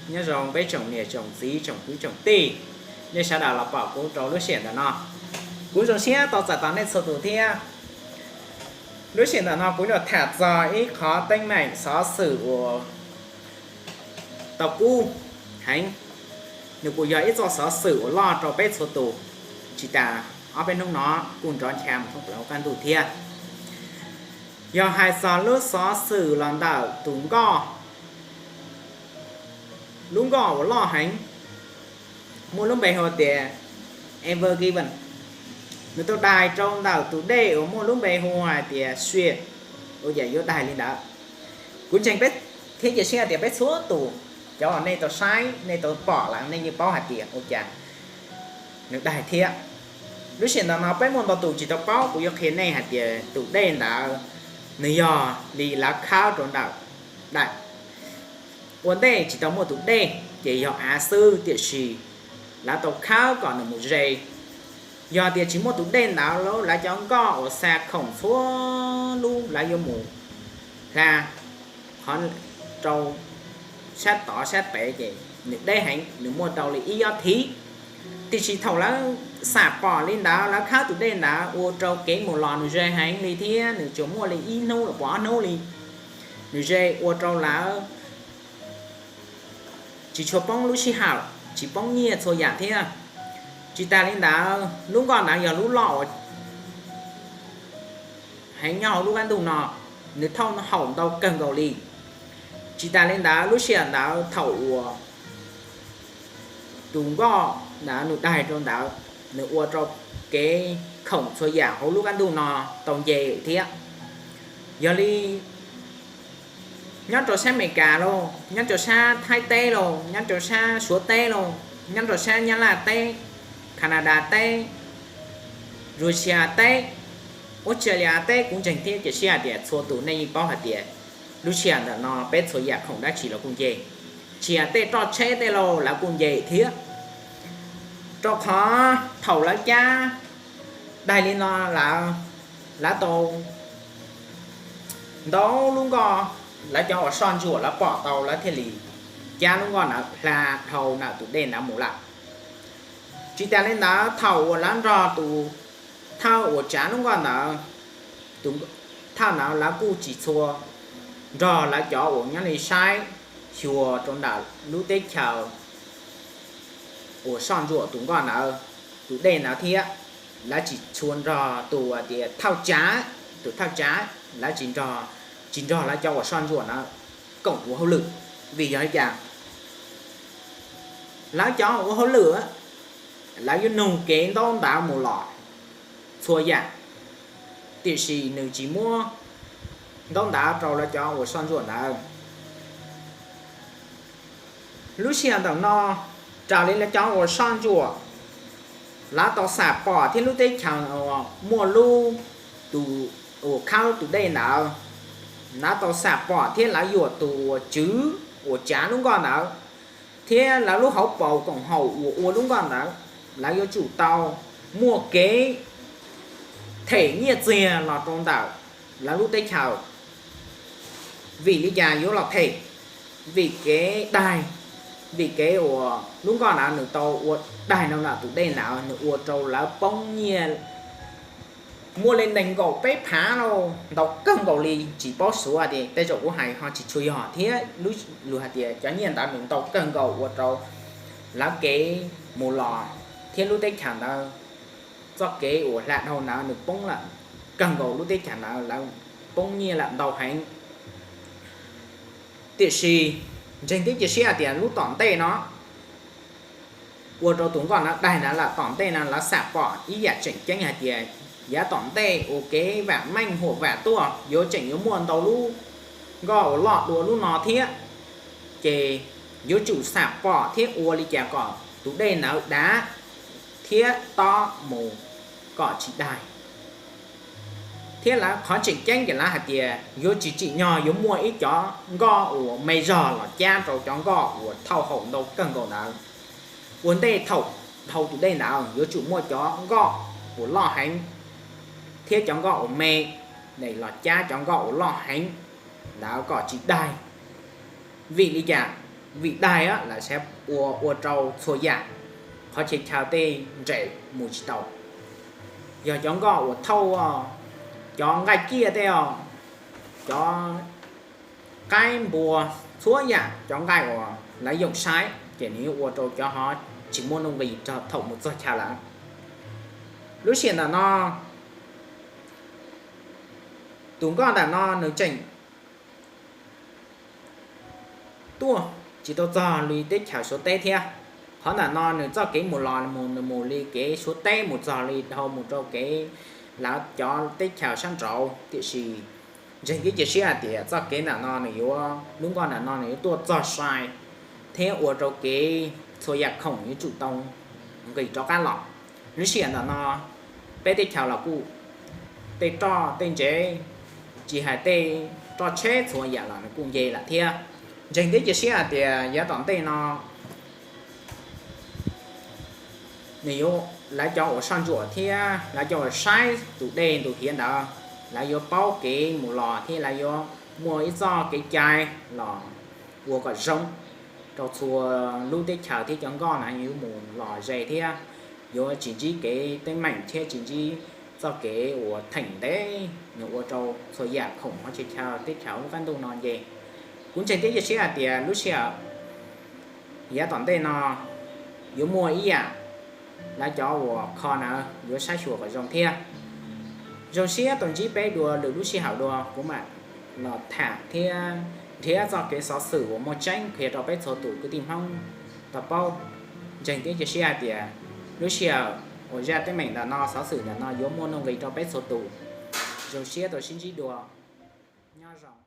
Nyob zoo peb tsoom niam tsoom txiv tsoom kwv tsoom tij, nej sawv daws los pom kuv rau lub sij hawm ntawm no. Kuv zoo siab tau txais tos nej txhua tus thiab. Lub sij hawm ntawm no kuv yuav tham txog ib qhov teeb meem xov xwm uas tau kub heev. Nws kuj yog ib txoj xov xwm uas loj rau peb txhua tus. Tsis tas ob peb hnub no kuj nrov ncha mus thoob plaws hauv qab ntuj thiab. Yog hais txog lub xov xwm los ntawm tus nkoj, lub nkoj uas loj heev, muaj lub npe hu tias Ever Given, nws tau daig rau ntawm tus dej uas muaj lub npe hu hais tias Swift, ua cas yuav daig li ntawd. Kuv ntseeg peb thiab cia siab tias peb txhua tus, cov uas nej tau saib nej tau pom lawm nej yeej paub hais tias ua cas nws daig thiab. Lub sij hawm ntawm no peb muaj ntau tus tsis tau paub, kuv yuav qhia nej hais tias tus dej ntawd nws yog li lawv khawb rau ntawm daim ua ntej tsis tau muaj tus dej, ces yog av xwb, tiam sis lawv tau khawb kom nws mus ze. Yog tias tsis muaj tus dej ntawd, lawv cov nkoj uas xa khoom txhua lub lawv yuav mus hla qhov rau sab tod sab pem, ces nws deb heev, nws muaj rau li ib ob thiv. Tiam sis thaum lawv xam pom li ntawd, lawv khawb tus dej ntawd ua rau kev mus los nws ze heev li thiab, nws tsuas muaj li ib hnub los puas ob hnub li, nws ze ua rau lawv tsis tshua poob lub sij hawm, tsis poob nyiaj txhua yam thiab. Tsis tas li ntawd, lub nkoj ntawd yog lub loj uas heev nyob hauv lub qab ntuj no, nws thauj haum ntau kawg nkaus li. Tsis tas li ntawd, lub sij hawm ntawd thaum uas tus nkoj ntawd nws daig rau ntawd, nws ua rau kev khoom txhua yam hauv lub qab ntuj no tau nce thiab. Yog li nyob rau sab Amelikas lauj, nyob rau sab Thaib teb lauj, nyob rau sab Suav teb lauj, nyob rau sab Nyab Laj teb, Canada teb, Russia teb, Australia teb, kuv ntseeg thiab cia siab hais tias txhua tus nej yeej paub hais tias lub sij hawm ntawm no peb txhua yam khoom dab tsi los kuj nce, tsis hais tej roj tsheb tej lauj lawv kuj nce thiab. Rau qhov thaum lawv cab daig li no lawm, lawv tau ntau lub nkoj, lawv cov uas soj ntsuam lawv pom tau lawv thiaj li cab lub nkoj ntawd hla dhau ntawm tus dej ntawd mus lawm. Tsis tas li ntawd, thaum uas lawv nrog tus thawj uas tsav lub nkoj ntawd, tus thawj ntawd lawv kuj tsis txhua nrog lawv cov uas nyob li saib xyuas rau ntawm lub teb chaws uas soj ntsuam tus nkoj ntawd, tus dej ntawd thiab. Lawv tsis txhua nrog tus uas tias thawj tsav, tus thawj tsav, lawv tsis nrog, tsis nrog lawv cov uas soj ntsuam ntawd koom ua hauj lwm. Vim yog li cas? Lawv cov ua hauj lwm, lawv yuav nug kev ntaub ntawv mus los txhua yam, tiam sis nws tsis muab ntaub ntawv rau lawv cov uas soj ntsuam ntawd. Lub sij hawm ntawm no, raws li lawv cov uas soj ntsuam, lawv tau xam pom thiab lub teb chaws uas muaj lub, tus uas khawb tus dej ntawd, lawv tau xam pom thiab lawv yuam tus uas tswv uas tsav lub nkoj ntawd, thiab lawv lub hauv paus koom haum uas ua lub nkoj ntawd, lawv yuav tsum tau muaj kev them nyiaj txiag los rau ntawm lawv lub teb chaws. Vim li cas yuav los them? Vim kev daig, vim kev uas lub nkoj ntawd nws tau ua daig rau ntawm tus dej ntawd, nws ua rau lawv poob nyiaj muaj li nees nkaum peb phav lauj, ntau kawg nkaus li, tsis paub xyov tias tej zaum kuv hais ho tsis tshua yog thiab, lub lus hais tias cov nyiaj ntawd nws ntau kawg nkaus ua rau lawv kev mus los thiab lub teb chaws ntawd txoj kev uas hla dhau ntawd nws poob lawm kawg nkaus, lub teb chaws ntawd lawv poob nyiaj lawm ntau heev. Tiam sis ntseeg thiab cia siab hais tias lub tom ntej no ua rau tus nkoj ntawd daig ntawd lawm, tom ntej no lawv xam pom ib yam tseem ceeb hais tias yav tom ntej ua kev vam meej huam vam tuaj yuav tseem yuav muaj ntau lub nkoj uas loj dua lub no thiab. Ces yuav tsum xam pom thiab ua li cas kom tus dej ntawd dav thiab tob mus kom tsis daig. Thiab lawv qhov tseem ceeb ces lawv hais tias yuav tsis tsim nyog yuav muaj ib cov nkoj uas me zog los cab rau cov nkoj uas thauj haum ntau kawg nkaus ntawd. Ua ntej thaum dhau tus dej ntawd yuav tsum muaj cov nkoj uas loj heev thiab cov nkoj uas me los cab cov nkoj uas loj heev ntawd kom tsis daig. Vim li cas? vim daig lawm sav ua ua rau txhua yam qhov chaw chaw tej nres mus tsis tau. Yog cov nkoj uas thauj, cov nqaij ciaj tej os, cov qaib npua, txhua yam cov nqaij uas lawv yoom saib ces nws yuav ua rau cov hov tsis muaj nuj nqis rau thaum mus txog chaw lawm. Lub sij hawm ntawm no tus nkoj ntawm no nws tseem tuaj tsis tau txog li teb chaws Suav teb thiab. Qhov ntawm no nws txoj kev mus los mus nws mus li kev Suav teb mus txog li dhau mus rau kev lawv cov teb chaws sab nraud, tiam sis ntseeg thiab cia siab hais tias txoj kev ntawm no nws yuav, lub nkoj ntawm no nws yuav tuaj txog sai thiab ua rau kev txhua yam khoom yuav tsum tau nqis rov qab los. Lub sij hawm ntawm no peb teb chaws los kuj tej roj tej ntsev, tsis hais tej roj tsheb txhua yam los nws kuj nce lawm thiab. Ntseeg thiab cia siab hais tias yav tom ntej no nws yuav, lawv cov uas soj ntsuam thiab lawv cov uas saib tus dej tus hiav ntawd, lawv yuav paub kev mus los thiab lawv yuav muaj ib txoj kev cai los ua kom zoo rau txhua lub teb chaws thiab cov nkoj na yuav mus los ze thiab yuav tsis ntsib kev teeb meem thiab tsis ntsib txoj kev uas theem ntev nws ua rau txhua yam khoom hov tsis chaw teb chaws lub qab ntuj no nce. Kuv ntseeg thiab cia siab hais tias lub sij hawm yav tom ntej no yuav muaj ib yam lawv cov uas kho na yuav saib xyuas kom zoo thiab. Zoo siab tau ntsib peb dua lwm lub sij hawm dua kuv mam los tham thiab nrhiav txoj kev xov xwm uas muaj tseeb qhia rau peb txhua tus kwv tij Hmoob tau paub. Ntseeg thiab cia siab hais tias lub sij hawm uas zaj teeb meem ntawm no xov xwm ntawm no yuav muaj nuj nqis rau peb txhua tus. Zoo siab tau sib ntsib dua. Nyob zoo.